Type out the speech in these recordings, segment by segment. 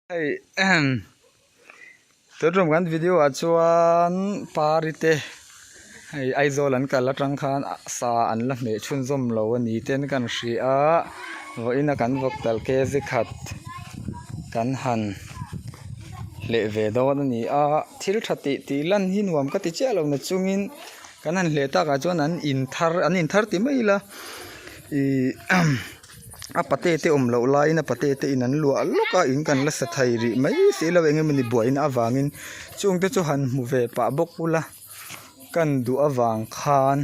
Hei tun tum kan video ah chuan pari te hei Aizawl an kal atang khan sa an la hmeh chhunzawm lo a ni ten kan hria a vawiin a kan vawk tal kg khat kan han hleh ve dawn a ni a thil tha tih tih lan hi nuam ka ti chiah lo na chungin kan han hleh takah chuan an in thar an in thar ti mai ila ihh. A pate te awm loh laiin a pate te in an luah lawk a in kan la sa thei rih mai si lo eng emawni buaina avangin chung te chu han hmu ve pah bawk ula kan duh avang khan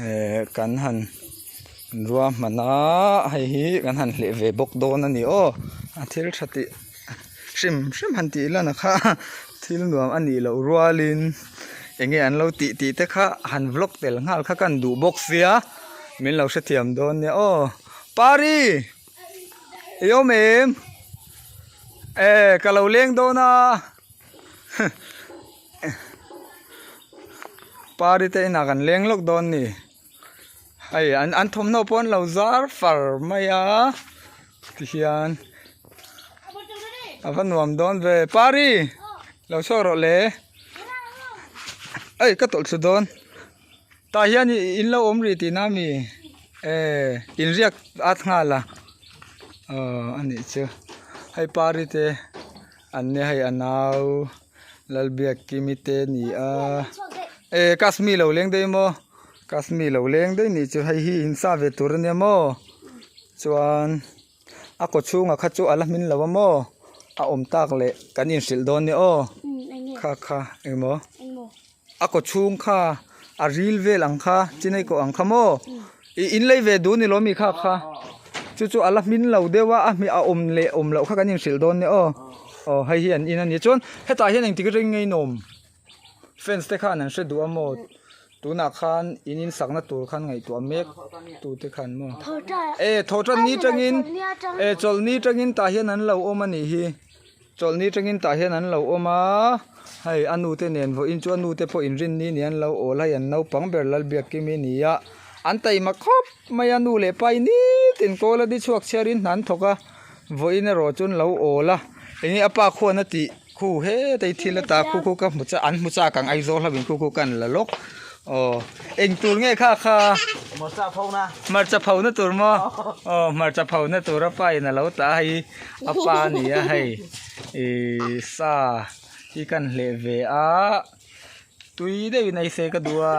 ehh kan han ruahman a hei hi kan han hleh ve bawk dawn a ni aw a thil tha tih hrim hrim han tih lan a kha thil nuam a nih loh rualin eng nge an lo tih tih te kha han vlog tel nghal kha kan duh bawk sia. Min lo hrethiam dawn nia aw. Pari! I awm em? E, ka lo leng dawn a. Pari te inah kan leng lawk dawn ni. Hei an an thawmhnaw pawh an lo zar far mai a. Tihian a va nuam dawn ve. Pari! Lo chhuak rawh le. Ei ka tawlh thlu dawn. Tah hian in lo awm rih tihna ami eh in riak at nghal a aw a nih chu hei pari te an nia hei a nau Lalbiakkimi te a ni a eh Kashmir lo leng daih maw Kashmir lo leng daih nih chu hei hi in sa ve tur a nia maw chuan a kaw chhungah kha chu a la hmin lo a maw a awm tak leh kan inhrilh dawn nia aw kha kha engmaw. A kaw chhung kha a ril vel ang kha chinai kawh ang kha maw ih in lei ve duh ni lawm mi kha kha chu chu a la hmin lo deuh a a hmi a awm leh awm loh kha kan inhrilh dawn nia aw aw hei hi an in a ni chuan hetah hian engtik ring nge inawm fans te khan an hre duh a maw tunah khan in in sakna tur khan ngaihtuah mek tu te khan maw e thawhtan ni tangin e chawlhni tangin tah hian an lo awm a nih hi. Chawlhni tangin tah hian an lo awm a, hei a nu te nen vawiin chu a nu te pawh inrinni ni an lo awl a, hei an naupang ber Lalbiakkimi a ni a, an taima khawp mai a, nu leh pa hi nitin kawl a ni chhuak chhiarin hna an thawk a, vawiin erawh chu an lo awl a, enge a pa khuan a tih khu hetei thil ata khu khu ka hmu chak an hmu chak ang Aizawl ho in khu khu ka an la lawk aw eng tur nge kha kha hmarcha phona hmarcha phona tur maw aw hmarcha phona tur a pa in a lo tah a hei. A pa a ni a hei ihh sa hi kan hleh ve a tui deuhin ei se ka duh a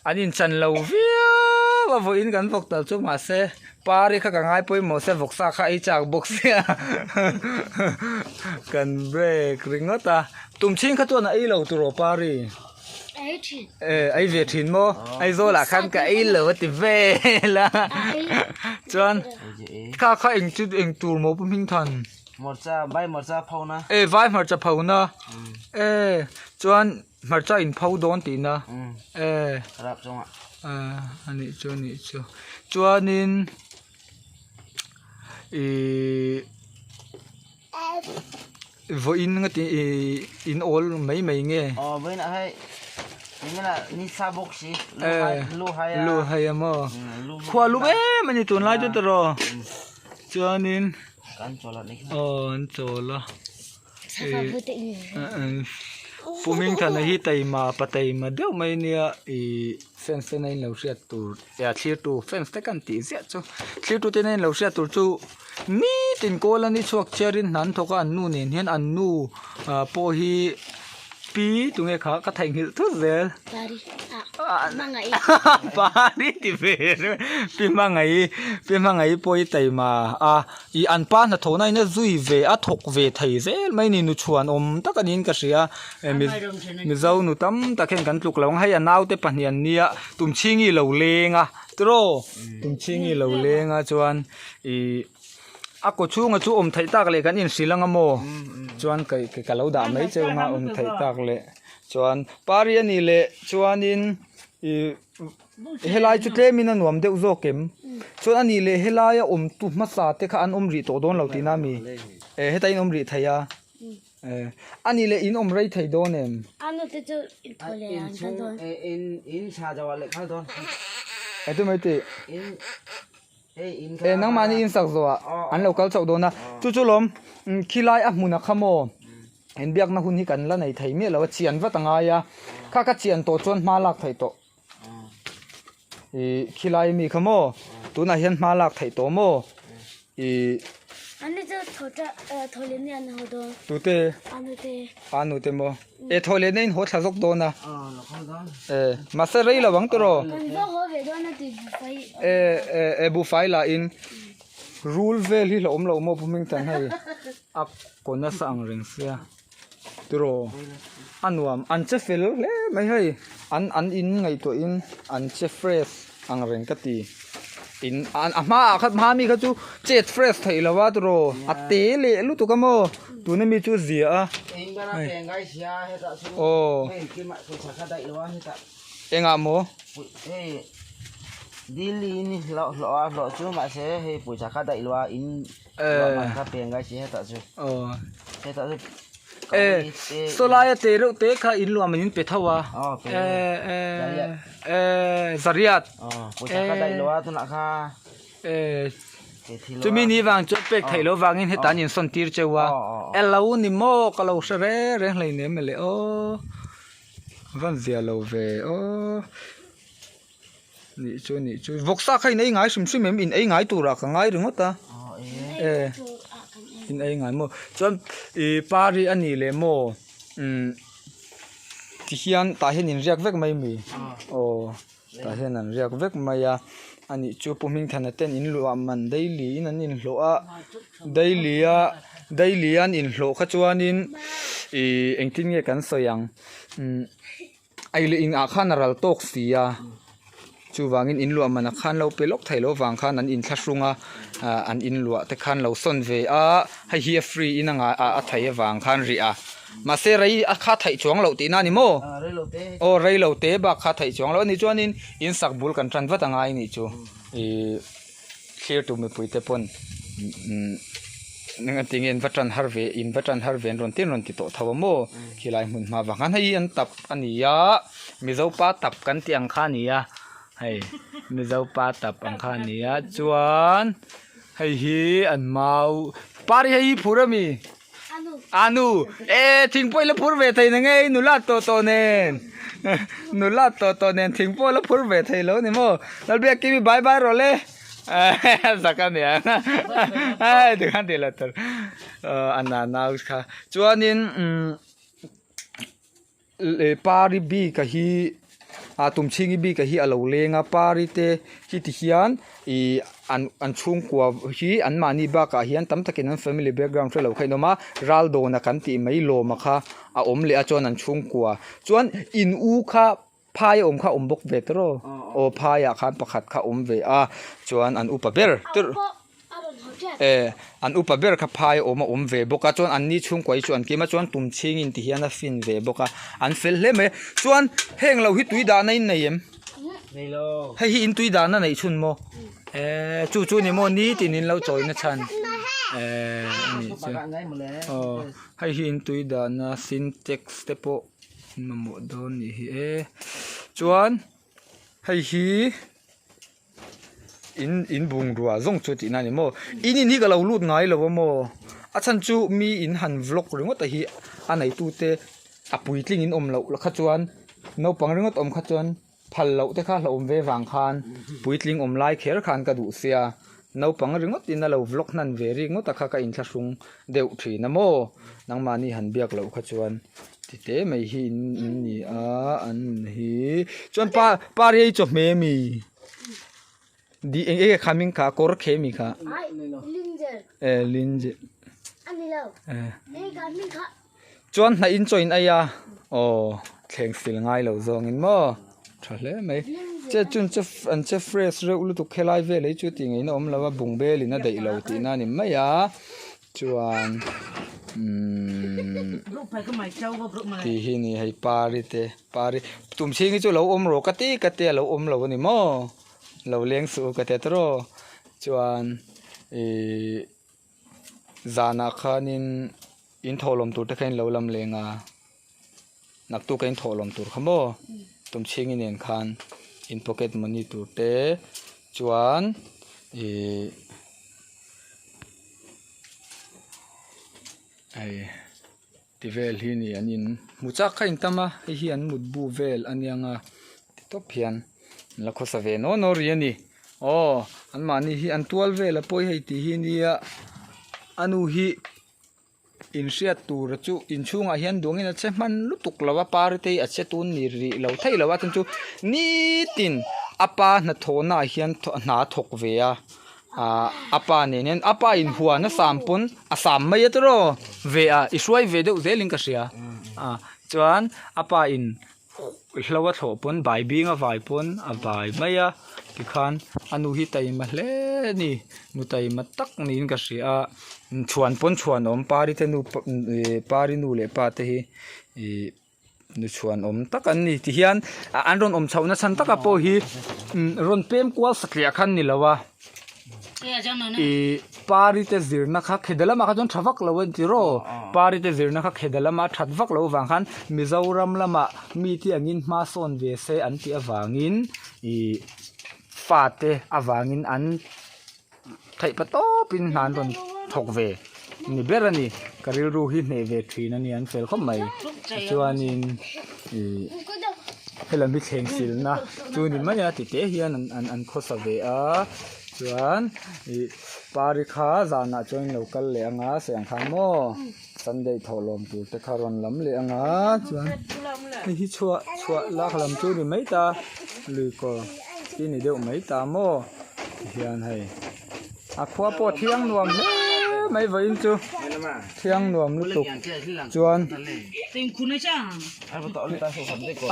an inchan lo viau a vawiin kan vawk tal chu mahse pari kha ka ngai pawimawh se vawksa kha ei chak bawk sia kan break ringawt a tum chhing kha chuan a ei lo tur aw pari. Eh ei ve thin maw Aizawl ah khan ka ei lo a ti vel a chuan kha kha eng chu eng tur maw pu hming than hmarcha vai hmarcha pho na eh vai hmarcha pho na eh chuan hmarcha in pho dawn tih na eh rap chungah eh anih chu anih chu chuanin ihh. Vawiin nga tih ih in awl mai mai nge? Aw vawiin ah hei engmah ni sa bawk si lu hai lu hai a lu hai a maw khua lum em a ni tunlai chu tawh chuanin kan chawl a ni kha aw an chawl a Pu Hmingthana hi taima pa taima deuh mai nia ih fans te in lo hriat tur a thlir tu fans te kan tih ziah chu thlir tu te in lo hriat tur chu nitin kawl a ni chhuak chhiar in hna an thawk a an nu nen hian an nu ah pawh hi pi tunge kha ka theihnghilh thut zel pari ti ve pi hmangaih pi hmangaih pawh hi taima a. Ih an pa hnathawhna in a zui ve a thawk ve thei zel mai a ni nu chhuan awm tak a niin ka hria eh mizo nu tam tak hian kan tluk lo ang hei a naute pahnih an nia tumchhingi lo leng a tiraw tumchhingi lo leng a chuan ih a kaw chhunga chu awm theih tak leh kan inhrilh anga maw chuan ka lo dah mai cheu anga awm theih tak leh chuan pari a nih leh chuanin ih. Helai chu tlemin a nuam deuh zawk em? Chuan a nih leh helaia awm tu hmasa te kha an awm rih tawh dawn lo tihna mi? Eh heta in awm rih thei a. Eh a nih leh in awm rei thei dawn em? In in chha zawh ah leh nghal dawn. Engtin mai tih? E nangmahni in sak zawhah an lo kal chauh dawn a, chu chu lawm khilai a hmun a kha maw inbiakna hun hi kan la nei thei miah lo a, chian vat a ngai a, kha ka chian tawh chuan hma lak theih tawh ih khilai mi kha maw tunah hian hma lak theih tawh maw ih. Tute? A nute maw? E thaw leh na in haw thla zawk dawn a. E mahse rei lo ang tawh. E e e buhfai lah in rul vel hi hlauhawm lo maw Pu Hmingthan hei a kaw nasa ang reng sia tiraw a nuam an che fel hle mai hei an an in ngaihtuah in an che fresh ang reng ka ti in a hmaah kha hma mi kha chu chet fresh theih lo a tiraw a te leh lutuk a maw tuna mi chu zia a aw engah maw e saw laia te reuh te kha in luah min pe tho a e e e zariat e chumi ni vang chuan pek theih loh vangin heta an insawn tir cheu a elo ni maw ka lo hre reng reng hleinem mawle aw van zia lo ve aw. Nih chu nih chu vawksa kha in ei ngai hrim hrim em in ei ngai turah ka ngai ringawt a e in ei ngai maw chuan ih pari a nih leh maw umm ti hian tah hian in riak vek mai mi aw tah hian an riak vek mai a a nih chu Pu Hmingthana ten in luah man daily in an inhlawh a daily a daily a an inhlawh kha chuanin ih engtin nge kan sawi ang umm. Ei leh in ah khan a ral tawk si a, chuvangin in luah man ah khan lo pe lawk thei lo vang khan an inthlahrung a, ah an in luah te khan lo sawn ve a, hei hi a free in a ngah a thei avang khan rih a, mahse rei a kha theih chuang loh tihna a ni maw? Aw rei lo te bak kha theih chuang loh a ni chuanin in sak bul kan tan vat a ngai nih chu ih. Thlir tu mipui te pawn umm engati nge in va tan har ve in va tan har ve an rawn tin rawn ti tawh tho a maw khilai hmun hma vang khan hei hi an tap a ni a mizo pa tap kan tih ang kha a ni a hei mizo pa tap ang kha a ni a chuan hei hi an mau pari hei hi phur a mi Anu e thing pawh i la phur ve thei na nge i nula tawh tawh nen nula tawh tawh nen thing pawh la phur ve thei lo ni maw Lalbiak Kimi bye bye rawh le zak a nia hei tikhan tih la tur a nana kha chuanin umm Leh pari bik a hi ah tumchhingi bik a hi a lo leng a pari te hi ti hian ih an an chhungkua hi an mahni bakah hian tam takin an family background hre lo kha in awm a ral dawna kan tih mai lawma kha a awm leh a chuan an chhungkua chuan in u kha phai a awm kha a awm bawk ve tawrh aw aw phaiah khan pakhat kha a awm ve a chuan an upa ber E, an upa ber kha phai awm a awm ve bawk a, chuan an ni chhungkua hi chu an kim a, chuan tum chhingin ti hian a fin ve bawk a, an fel hle mai a, chuan heng lo hi tui dahna in nei em? Nei lo. Hei hi in tui dahna neih chhun maw? E, chu chu ni maw nitin in lo chawina chhan e a nih chu. Aw, hei hi in tui dahna sintex te pawh in mamawh dawn nih hi e, chuan hei hi. In in bungrua zawng chu tihna a ni maw in in hi ka lo lut ngai lo a maw a chhan chu mi in han vlog ringawt a hi a neitu te a puitling in awm loh kha chuan naupang ringawt awm kha chuan phal loh te kha hlauhawm ve vang khan puitling awm lai kher khan ka duh sia naupang ringawt in a lo vlog hnan ve ringawt a kha ka inthlahrung deuh thin a maw nangmahni han biak loh kha chuan. Ti te mai hi in in ni a an hi chuan pa pa rei chawhmeh ami di eng enge kha hming kha kawr khe mi kha e linje chuan hnah in chaw in ei a aw thleng sil ngai lo zawng in maw tha hle mai che chun che an che fresh reuh lutuk helai vel hi chu tih ngaihna awm lo a bungbel in a daih lo tihna a ni mai a. Chuan umm tih hi ni hei pari te pari tum chhing hi chu lo awm rawh ka ti ka tia lo awm lo a ni maw lo leng suh u ka tia tawrh chuan ihh zanah khanin in thawhlawm tur te kha in lo lam leng a naktuk a in thawhlawm tur kha maw tum chhing i nen khan in pocket money tur te chuan. Ihh hei ti vel hi ni an in hmu chak kha in tam a hei hi an mutbu vel a niang a ti tawp hian an la khawsa ve naw naw rih a ni aw an mahni hi an tual vel a pawi hei tih hi nia a nu hi. Inhriat tur chu inchhungah hian duangin a che hman lutuk lo a party a che tun ni rih lo theih lo a chuan chu nitin a pa hnathawhna ah hian hna a thawk ve a ahh a pa nen hian a pa in huan a sam pawn a sam mai a tiraw ve a i hruai ve deuh zelin ka hria a chuan a pa in Hlo a thlawh pawn bai bing a vai pawn a vai mai a tikhan a nu hi taima hle a ni nu taima tak niin ka hria a chhuan pawn chhuan awm pari te nu ihh pari nu leh pa te hi ihh nu chhuan awm tak an ni tihian an rawn awm chhoh na chhan taka pawh hi rawn pem kual satliah khan ni lo a. Ih pari te zirna kha kheda lamah kha chuan tha vak lo a ni tiraw pari te zirna kha kheda lama that vak loh avang khan Mizoram lamah mite angin hma sawn ve se an tih avangin ih fate avangin an theih pa tawpin hna an rawn thawk ve ni ber a ni ka rilru hi hneh ve thin a ni an fel khawp mai tichuanin ih. Helam hi thleng silna chu ni mai a tite hian an an khawsa ve a chuan ih pari kha zanah chuan in lo kal leh ang a sawi ang khan maw sunday thawhlawm tur te kha rawn lam leh ang a chuan hei hi chhuah chhuah lak lam chu ni mai ta lui kawr hi ni deuh mai ta maw tihian hei a khua pawh thiang nuam hle mai vawiin chu thiang nuam lutuk chuan.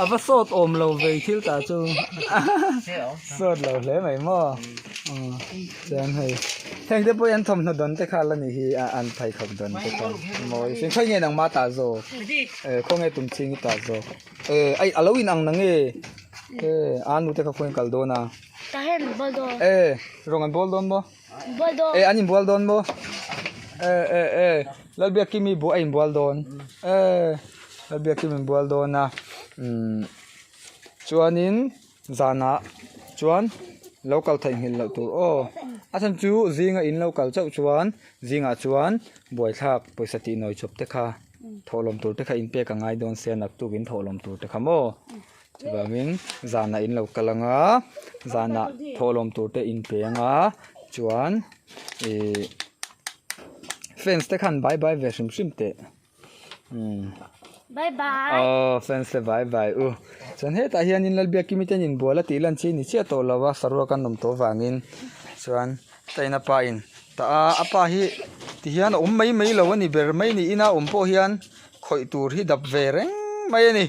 A va sawt awm lo ve thil tah chu sawt lo hle mai maw chuan hei heng te pawh hi an thawmhnaw dawn te kha la ni hi a an pheikhawk dawn te kha mawi sin khawi nge nangmah tah zawk eh khawnge tum chhing i tah zawk eh ai a lo in ang nange eh a nu te kha khawnge kal dawn a eh rawng an bawl dawn maw. Eh an inbual dawn maw? Eh eh eh Lalbiakkimi buh a inbual dawn eh Lalbiakkimi inbual dawn a umm chuanin zanah chuan lo kal theihnghilh loh tur aw a chhan chu zinga in lo kal chauh chuan zingah chuan buaithlak pawisa tih nawi chawp te kha thawhlawm tur te kha inpek a ngai dawn sia naktuk in thawhlawm tur te kha maw. Chuvangin zanah in lo kal ang a zanah thawhlawm tur te in pe ang a chuan ihh fans te khan bye bye ve hrim hrim teh umm bye bye aw fans te bye bye u chuan hetah hianin Lalbiakimi ten inbual a tih lan chi ni chiah tawh lo a saruak an awm tawh avangin chuan tain a pa in tah a a pa hi tihian a awm mai mai lo a ni ber mai niin a awm pawh hian khawih tur hi dap ve reng mai a ni.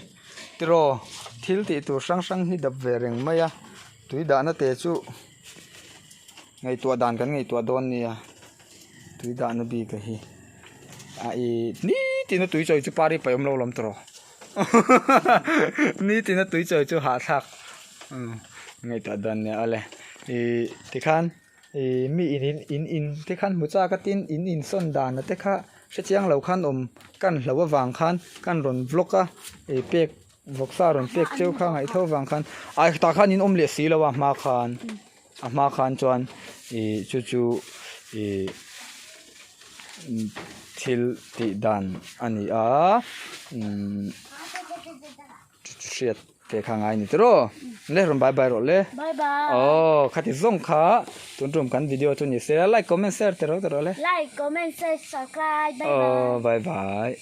Tiraw thil tih tur hrang hrang hi dap ve reng mai a tui dahna te chu ngaihtuah dan kan ngaihtuah dawn nia tui dahna bik a hi a ih nitin a tui chawi chu pari paih awm lo lawm tawh nitin a tui chawi chu hahthlak ngaihtuah dan nia awle ih tikhan. Ih mi in in in in te khan hmu chak a tin in insawn dan a te kha hrechiang lo khan awm kan hlo avang khan kan rawn vlog a ih pek vawksa rawn pek cheu kha ngaih tho avang khan ah tah khan in awm leh si lo a hma khan a hma khan chuan ih chu chu ih thil tih dan a ni a umm. Hriat te kha ngai ni tiraw le rawn bye bye rawh le bye bye aw khati zawng kha tun tum kan video chu ni se like comment share te rawh te rawh le like comment share subscribe bye bye aw bye bye.